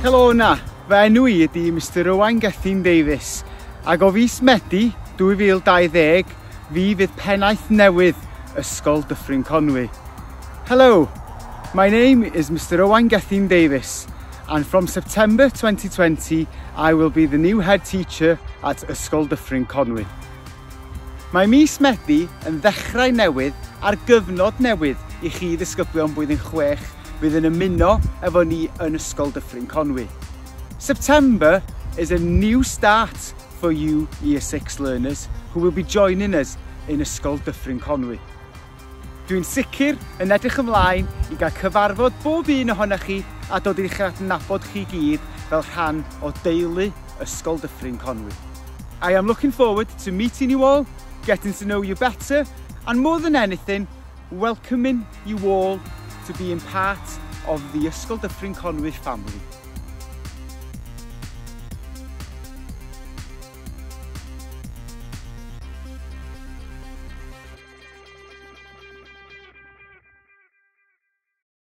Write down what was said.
Helo 'na, fy enw i ydy Mr Owain Gethin Davies ac o fis Medi 2020 fi fydd pennaeth newydd Ysgol Dyffryn Conwy. Hello, my name is Mr Owain Gethin Davies and from September 2020 I will be the new head teacher at Ysgol Dyffryn Conwy. Mae mis Medi yn ddechrau newydd ar gyfnod newydd i chi ddisgyblion blwyddyn 6 fydd yn ymuno efo ni yn Ysgol Dyffryn Conwy. September is a new start for you Year 6 learners who will be joining us in Ysgol Dyffryn Conwy. Dwi'n sicr yn edrych ymlaen i gael cyfarfod bob un ohonoch chi a dod i'ch adnabod chi gyd fel rhan o deulu Ysgol Dyffryn Conwy. I am looking forward to meeting you all, getting to know you better, and more than anything, welcoming you all to being part of the Ysgol Dyffryn Conwy family.